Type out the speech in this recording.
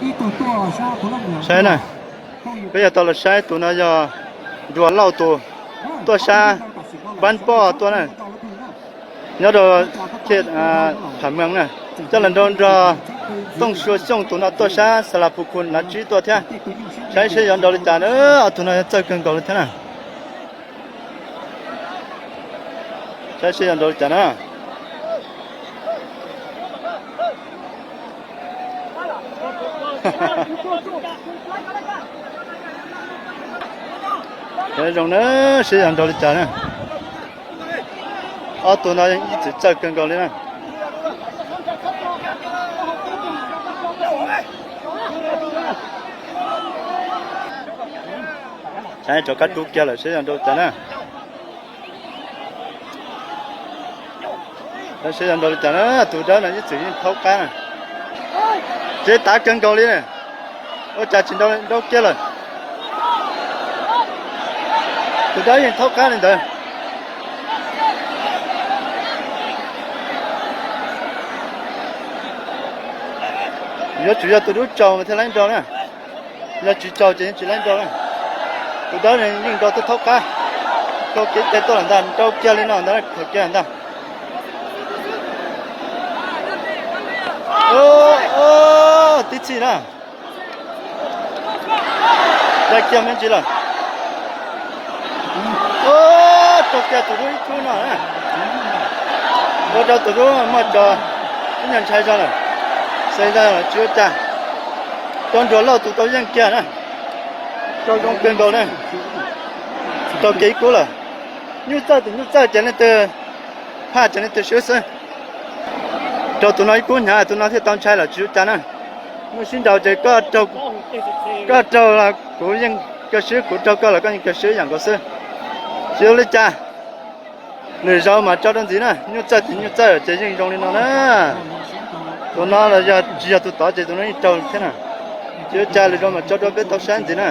Saib na, peb yog tau los saib tus no yog Nruas Lauj tus, tuaj sab Npab Poj tuaj na, nyob rau Thaj Mees na. Coj los nrog nrog Tooj Sua Xyooj tus no tuaj sab Xas Las Phu Khu Lav Tsib tuaj thiab. Saib seb yuav nrau li cas na, ob tug no yuav txawj kawg nkaus li thiab na. Saib seb yuav nrau li cas na. Zoo na, seb yuav nrau li cas na. Ob tug no ib txwm txawj kawg nkaus li na. Saib rov qab rub kiag lawm seb yuav nrau li cas na. Saib yuav nrau li cas na, tus dawb no ib txwm yeej thaub qab na. Kev tav kawg nkaus li na. Ua cas tsis nrau kiag lawm. Tus dawb yeej thaub qab li ntawd. Yuav tsum yog tus dub tsaus mas thiaj laib nrau na. Yog tsis tsaus ces yeej tsis laib nrau na. Tus dawb yeej nrau twb thaub qab. Tau kev cai tuaj lawm ntag, nrau kiag li no ntag, thaum kiag ntag. Tib txhij na. Dai kiag me ntsis lawm. Rau kiag tus dub ib khub no. Ua rau tus dub muaj tso ib nyuag ntshai zog lawm. Xav zog tsis ua cas. Rau Nruas Lauj tus tau yeej kiag na. Rau zoo kawg nkaus na. Rau kiag ib khub lawm. Nyuj txawj tim nyuj txawj ces leej twg phaj ces leej twg swb xwb. Rau tus no ib khub hnyav tus no thiaj tau ntshai lawm tsis ua cas na. Muaj sib nraus ces koj raug los kuv yeej kawg swb, kuv raug koj los koj yeej kawg swb ib yam nkaus xwb. Tsis ua li cas. Lwm zaus mam tso rau ntxiv na, nyuj txawj tim nyuj txawj ces yeej zoo li no na. Tus no los yog tsis yog tus tod ces tus no yeej raug thiab na. Tsis ua cas, lwm zaus mam tso rau peb tau saib ntxiv na.